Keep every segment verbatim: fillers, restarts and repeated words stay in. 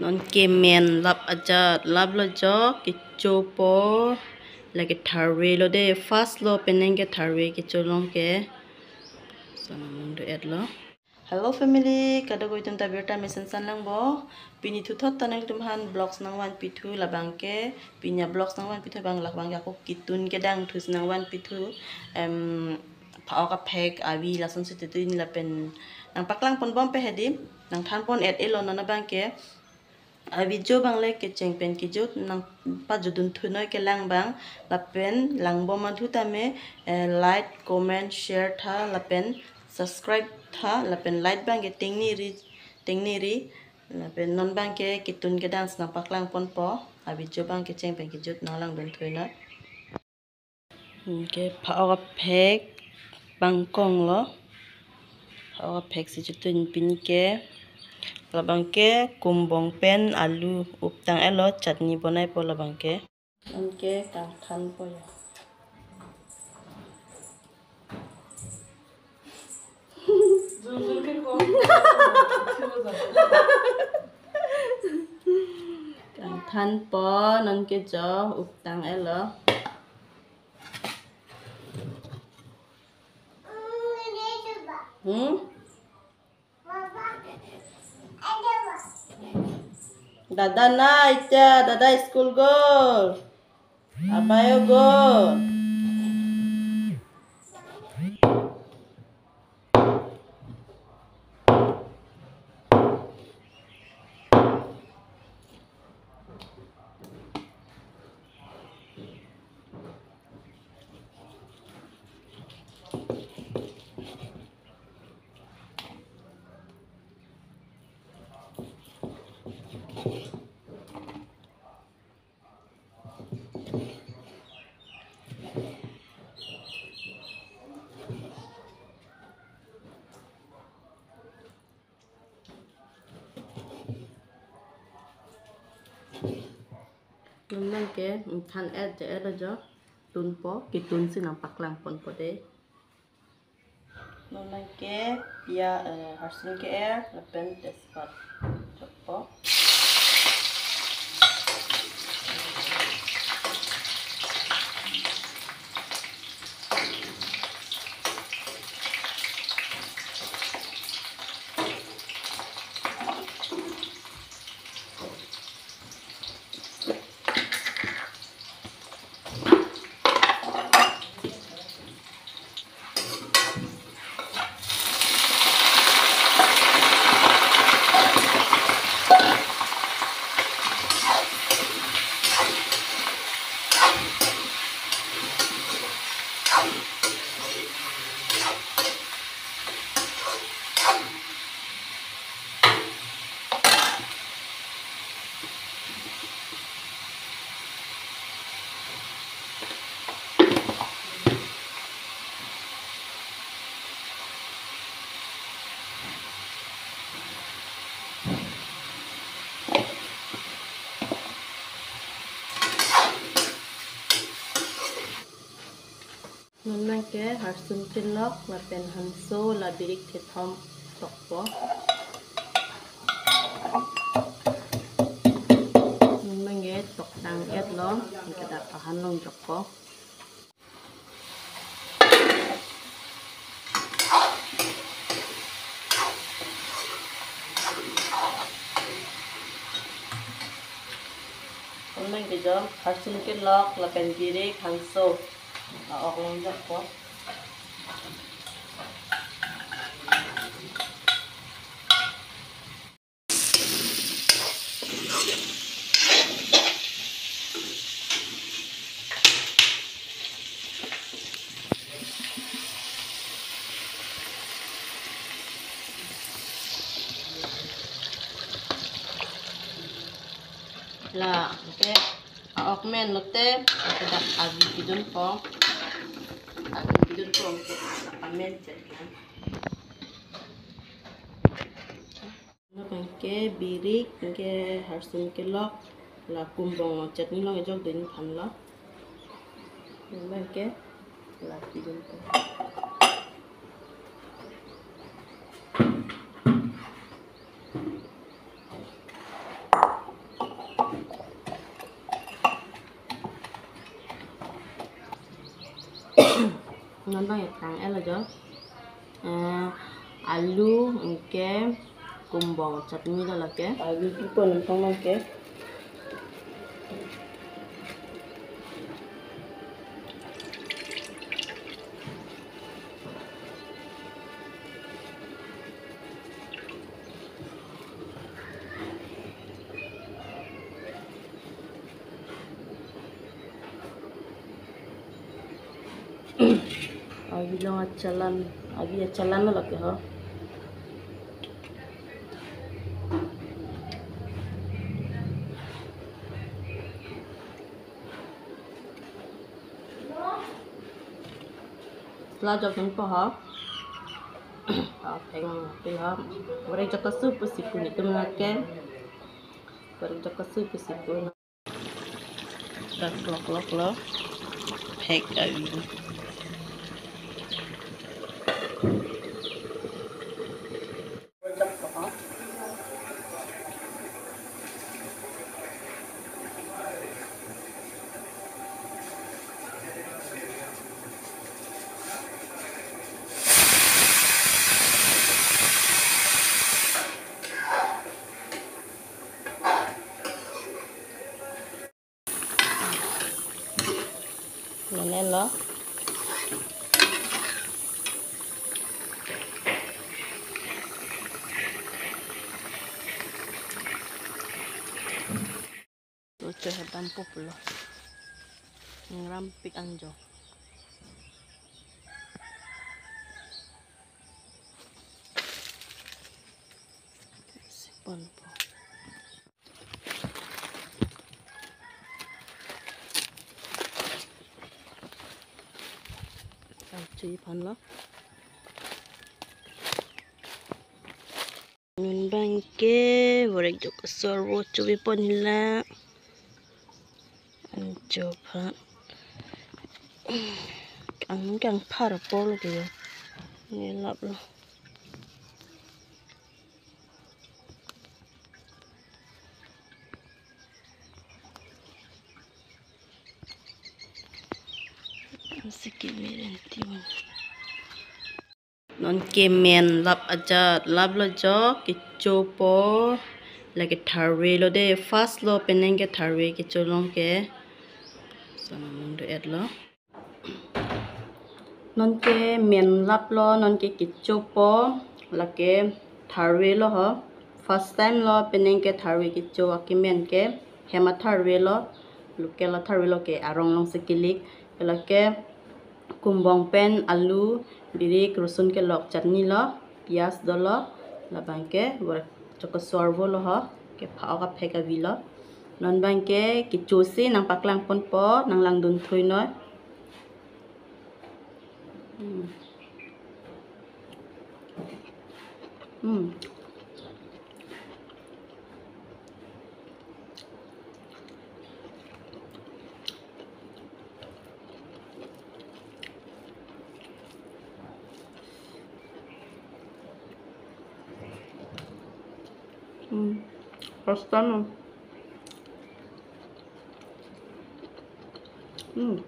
Non ke men lap ajat, lap lo jo, kechopo, lake tharve lo de, first lo penang ke tharve kecho long ke. So, nang do et lo. Hello family, kadokave atum ta birta mesen san lang bo. Pini thuthot ta nangtum aphan vlogs nangvan pithu labang ke, pini vlogs nangvan pithu abang labang ke ako ketun kedang thus nangvan pithu. Em, pha-ok aphek avi lason si tutun lapen nangpaklang pon bom pe hedi, nangthan pon et elo non abang ke. Avi jo abang le kecheng pen kejut nangpajut dun thunoi kelang abang, lapen lang bom manthu tame, eh, like, comment, share tha, lapen subscribe tha, lapen like abang ke tengneri, tengneri, lapen non abang ke ketun kedang si nangpaklang ponpo, avi jo abang kecheng pen kejut nanglang dun thunoi. Anke pha-ok aphek pangkong lo. Pha-ok aphek si chutun pini ke. Labang ke kumbong pen alu uptang elo chutney bonaipo labang ke. Anke kangthanpo ya. Kangthanpo non ke jo uptang elo. Hmm? Dada nai cha, dada school go. Abayo go. Non abang ke, mm, than et je et ajo, tunpo, ketun si nangpaklang ponpo de. Non abang ke, pia, eh, harsun ke-er, lapen tejpat jokpo. Non abang ke harsun kelok lapen hanso la birik thethom tokpo. Non abang ke toktang et lo, anke dak ahan long jokpo. Non abang ke jo harsun kelok lapen birik hanso a-ok long jokpo. La, anke a-ok men lote, anke dak avi pidunpo. Avi pidunpo, anke dak amen chet na. Anke birik, anke harsun kelok, la kumbong chutney long ejok dun thanlo. Anke la pidunpo. Non abang etang-etlo jo. Eh, alu anke kumbong chutney lo lake. Alu pi pon nangtong nangke. Avi along achalan, avi achalan lo lake ho. Sla jok nangpo ho. Ah, phek nangpi ho. Vorek jok kasu pusi pu nelitum lake. Vorek jok kasu pusi pu. Dak lok lok lo. Phek avi. Menen lo. Ocho hetam populo. Ngrampik anjo. Sipon po. Ai, chui aphan lo. Non abangke vorek jok asor vo chuvi pon hila. Anjo aphan. Kang kang phar apor lo ke yo. Ne lap lo. Sikit meren timan. Nonke men lap ajat, lap lo jo, kechopo, lake tharve lo de, first lo penang ke tharve kecho long ke. So, nang do-et lo. Nonke men lap lo, nonke kechopo, lake tharve lo ho. First time lo penang ke tharve kecho akemen ke hem atharve lo, local atharve lo ke arong alongsi kelik, lake kumbong pen alu, birik, rosun kelok chutney lo, piyaj dolo, labangke vorek jok asor vo lo ho, kepha-ok aphek avi lo. Non abangke kechosi nangpaklang ponpo, nanglangdun thui noi. Hmm. Hmm. Hmm. First time. Hmm.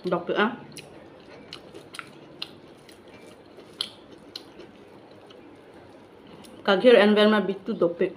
Dok ke ah. Kaghir envel ma bitu dopik.